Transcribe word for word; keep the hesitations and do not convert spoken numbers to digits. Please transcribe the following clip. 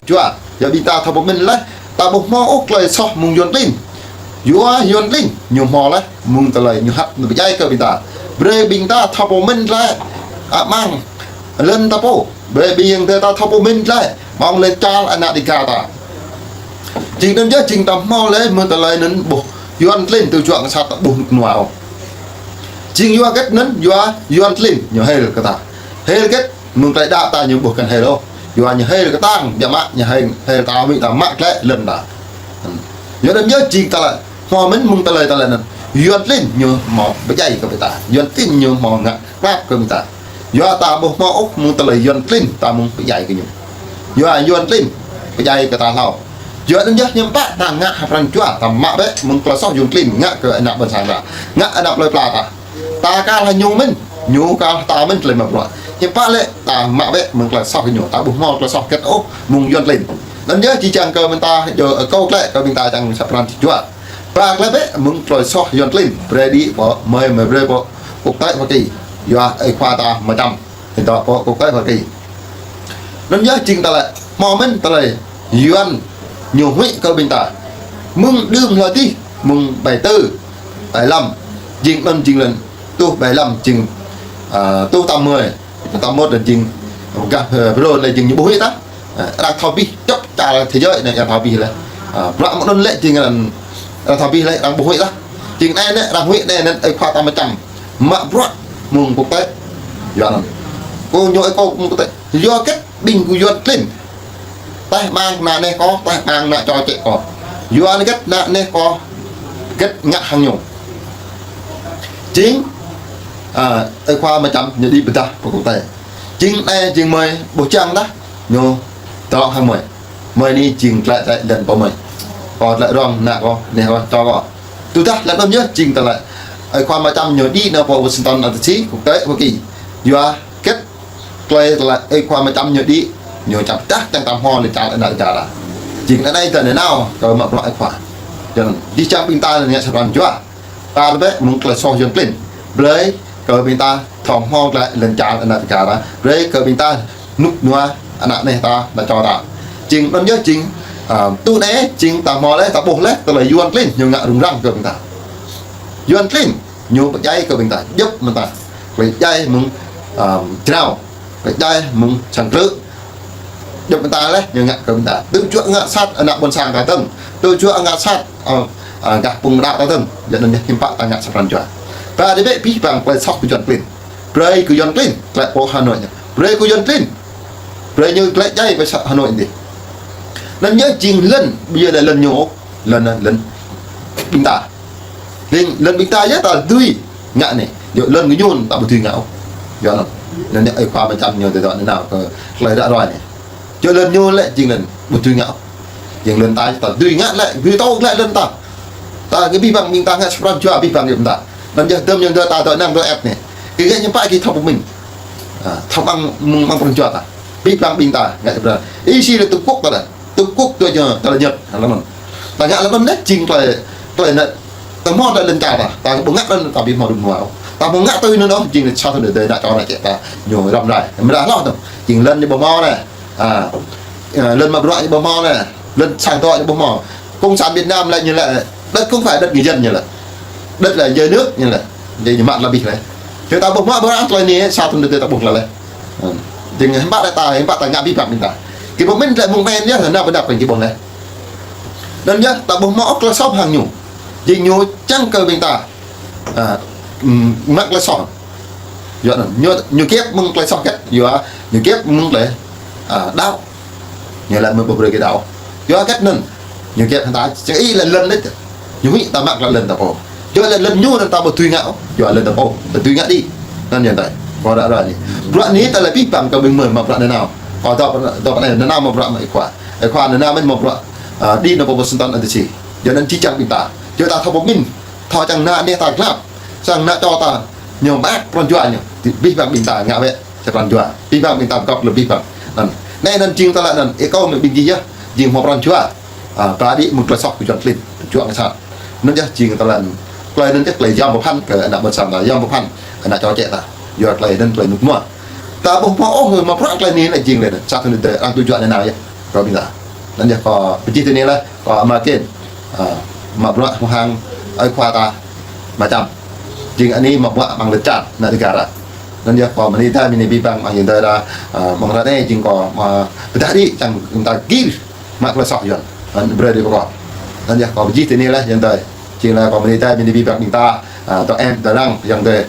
jua. Yua ƀing ta thâo pơmĭn laih, ta ƀu hmâo ôh tơlơi soh mơ̆ng Yuan klin. Yua Yuan klin ñu hmâo laih mơ̆ng tơlơi ñu hăt ñu pơdjai kơ ƀing ta. Brơi ƀing ta thâo pơmĭn laih, amăng lŏn ta pô. Brơi ƀing ta thâo pơmĭn laih, mơ̆ng lŏn čar ană Dêga ta. Jing anŭn yơh jing ta hmâo laih mơ̆ng tơlơi anŭn ƀuh Yuan klin tơjuă ngă sat ta ƀuh rơnŭk rơnua ôh. Jing yua hơget anŭn, yua Yuan klin ñu hil kơ ta. Hil hơget, mơ̆ng tơlơi đaŏ ta ñu ƀuh kăn hil ôh. Yua ñu hil kơtang, biă mă ñu hil, hil ta, mĭ ta mă glaĭ lŏn ta. Yua anŭn yơh jing ta laĭ, hmâo mơ̆n mơ̆ng tơlơi ta laĭ anŭn. Yuan klin ñu hmâo pơdjai kơ ƀing ta. Yuan klin ñu hmâo ngă klap kơ ƀing ta. Yua ta ƀu hmâo ôh mơ̆ng tơlơi Yuan klin ta mơ̆ng pơdjai kơ ñu. Yua Yuan klin pơdjai kơ ta hlâo. Yua anŭn yơh hiư̆m pă ta ngă hơprăn jua ta mă bĕ mơ̆ng tơlơi soh Yuan klin ngă kơ ană ƀôn sang ta. Ngă ană plơi pla ta. Ta kah hăng ñu mơ̆n, ñu kah hăng ta mơ̆n tơlơi mă bruă. Hiư̆m pă lĕ ta mă bĕ mơ̆ng tơlơi soh kơ ñu, ta ƀu hmâo tơlơi soh hơget ôh mơ̆ng Yuan klin. Anŭn yơh či čang kơ ƀing ta, yua kâo klĕ kơ ƀing ta čang sa pran jua. Ba klĕ bĕ mơ̆ng tơlơi soh Yuan klin, brơi đĭ pơ mơi, mơi brơi pơ quốc tế Hoa Kỳ. Yua ơi khua ta mơčăm, tơdŏ pơ quốc tế Hoa Kỳ. Anŭn yơh jing ta laĭ, hmâo mơ̆n tơlơi Yuan ñu huĭ kơ ƀing ta. Mơ̆ng đưm hlâo adih, mơ̆ng bảy tư, bảy lăm, jing anŭn jing lŏn, tuh bảy lăm jing, a, tuh tám mươi, tám mốt lĕ jing, gah, ơ, Brô lĕ jing ñu ƀu huĭ ta. A, arăng thâo abih, djŏp čar thế giới anai arăng thâo abih laih. A, bruă mơ̆ng anŭn lĕ jing arăng, arăng thâo abih laih, arăng ƀu huĭ ta. Jing anai anai arăng huĭ anai anŭn ơi khua ta mơčăm. Mă bruă mơ̆ng quốc tế. Yua anŭn. Kơ ñu ơi kâo mơ̆ng quốc tế. Yua hơget ƀing kơ Yuan klin. Tơl ƀing ană neh kâo, tơl ƀing ană čô čĕ kâo. Yua anŭn hơget ană neh kâo, hơget ngă hăng ñu. Jing, a, ơi khua mơčăm ñu đĭ pơdah pơ quốc tế. Jing anai jing mơi ƀu čang dah ñu tơlŏk hăng mơi. Mơi anai jing tơlơi tơlơi lŏn pơ mơi. Kâo tơlơi rŏng ană kâo, neh kâo, čô kâo. Tơdah lŏn anŭn yơh jing tơlơi ơi khua mơčăm ñu đĭ nao pơ Washington D C, quốc tế Hoa Kỳ. Yua hơget tơlơi tơlơi ơi khua mơčăm ñu đĭ, ñu čăp dah čang tam hmâo lĕ čar ană čar ta. Jing anai ta nao kơ mă bruă ơi khua. Jing či čang ƀing ta ngă sa pran jua. Ta bĕ mơ̆ng tơlơi soh Yuan klin. Brơi kơ ƀing ta thâo hmâo glaĭ lŏn čar ană čar ta. Brơi kơ ƀing ta rơnŭk rơnua ană neh ta, ană čô ta. Jing anŭn yơh jing, a, tui anai jing ta hmâo laih, ta ƀuh laih tơlơi Yuan klin ñu ngă rŭng răng kơ ƀing ta. Yuan klin ñu pơdjai kơ ƀing ta, djŏp mơ̆ng ta. Pơdjai mơ̆ng, a, jrao. Pơdjai mơ̆ng sang krư̆. Djŏp mơ̆ng ta laih, ñu ngă kơ ƀing ta. Tơjuă ngă sat ană ƀôn sang ta dơ̆ng. Tơjuă ngă sat, a, a, gah pŭng đaŏ ta dơ̆ng. Yua anŭn yơh hiư̆m pă ta ngă sa pran jua. Ba đĭ bĕ abih bang tơlơi soh kơ Yuan klin. Brơi kơ Yuan klin, glaĭ pơ Hà Nội ñu. Brơi kơ Yuan klin. Brơi ñu glaĭ djai pơ sa-, Hà Nội anai. Anŭn yơh jing lŏn, ƀu djơ̆ lĕ lŏn ñu, lŏn, lŏn ƀing ta. Lŏn, lŏn ƀing ta yơh ta dưi ngă anai. Yua lŏn gơñu ta ƀu dưi ngă ôh. Yua anŭn. Anŭn yơh ơi khua mơčăm ñu tơdŏ nao kơ tơlơi ră ruai anai. Yua lŏn ñu lĕ jing lŏn ƀu dưi ngă ôh. Jing lŏn ta, ta dưi ngă lĕ, dưi tŏ lĕ lŏn ta. Ta kơ abih bang ƀing ta ngă sa pran jua abih bang ƀing ta. Anŭn yơh tơm ñu ta dŏ năng dŏ ĕp anai. Kơ gơñu hiư̆m pă kơ thâo pơmĭn. A, thâo mơ̆ng, mơ̆ng, mơ̆ng pran jua ta. Abih bang ƀing ta ngă sa pran. Ih si lĕ Trung Quốc ta lĕ. Trung Quốc tui ñu, ta lĕ Nhật, ha, lŏn anŭn. Ta ngă lŏn anŭn lĕ, jing tơlơi, tơlơi anŭn, ta hmâo tơlơi lŏn čar ta, ta ƀu ngă lŏn ta ƀu hmâo rŭng rua ôh. Ta hmâo ngă tui anŭn ôh, jing lĕ sa thŭn đơi ană čô ană čĕ ta, ñu răm rai. Mơ̆ dah hloh tơ̆ng, jing lŏn ñu ƀu hmâo anai. A, a, lŏn mă bruă ñu ƀu hmâo anai. Lŏn sang dŏ ñu ƀu hmâo. Cộng sản Việt Nam lĕ ñu lĕ, đất không phải đất người dân ñu lĕ. Đất là nhà nước ñu lĕ. Jing ñu mă tơlơi abih lĕ. Kơ ta ƀuh mă bruă tơlơi anai, sa thŭn đơi ta ƀuh tơlơi lĕ. Ơ. Jing hiư̆m pă ta, hiư̆m pă ta ngă abih bang ƀing ta. Kơ pơmĭn lĕ mơ̆ng anai yơh, ană pơdăp kơ jing ƀuh lĕ. Anŭn yơh, ta ƀuh mă ôh tơlơi soh hăng ñu. Jing ñu čang kơ ƀing ta. A, ưm, mă tơlơi soh. Yua anŭn, ñu, ñu kiăp mơ̆ng tơlơi soh hơget, yua, ñu kiăp mơ̆ng tơlơi, a, đaŏ. Ñu lĕ mơ̆ ƀu brơi kơ đaŏ. Yua hơget anŭn, ñu kiăp hăng ta, čang ih lĕ lŏn đôč. Ñu huĭ ta mă glaĭ lŏn ta pô. Yua lĕ lŏn ñu anŭn ta ƀu dưi ngă ôh. Yua lŏn ta pô, ta dưi ngă đĭ. Anŭn yơh ta. Kâo ră ruai anai. Bruă anai ta lĕ abih bang kơ ƀing mơi mă bruă nanao. Kâo dŏ, dŏ anai nanao mă bruă mă ơi khua. Ơi khua nanao mơ̆n mă bruă, a, đĭ nao pơ Washington D C. Yua anŭn či čang ƀing ta. Yua ta thâo pơmĭn. Thâo čang ană neh ta glăp. Čang ană čô ta. Ñu mă pran jua ñu. Abih bang ƀing ta ngă wơ̆t. Sa pran jua. Abih bang ƀing ta gŏp lĕ abih bang. Anŭn. Anai anŭn jing tơlơi anŭn. Ih kâo mơ̆ ƀing gih yơh. Jing hmâo pran jua. A, ba đĭ mơ̆ng tơlơi soh kơ Yuan klin. Tơjuă ngă sat. Anŭn yơh jing tơlơi anŭn. Tơlơi anŭn yơh tơlơi yom pơphan kơ ană ƀôn sang ta. Yom pơphan ană čô čĕ ta. Yua tơlơi anŭn tơlơi rơnŭk rơnua. Ta ƀuh mă ôh mă bruă tơlơi anai lĕ jing lĕ. Sa thŭn đơi arăng tơjuă nanao yơh. Kâo ƀing ta. Anŭn yơh kâo pơjih tui anai laih, kâo ama kĕn. Ă, mă bruă hăng ơi khua ta mă čăm. Jing anai mă bruă amăng lŏn čar ană negara. Anŭn yơh kâo mơni ta mơni abih bang amăng ayŏng adơi ta, ă, amăng ră anai jing kâo mă pơdah đĭ čang ƀing ta gir mă tơlơi soh Yuan. Anŭn brơi đĭ pơkŏn. Anŭn yơh kâo pơjih tui anai laih ayŏng adơi. Jing laih kâo mơni ta mơni abih bang ƀing ta, ă, tŏ em tơlăng ayŏng adơi.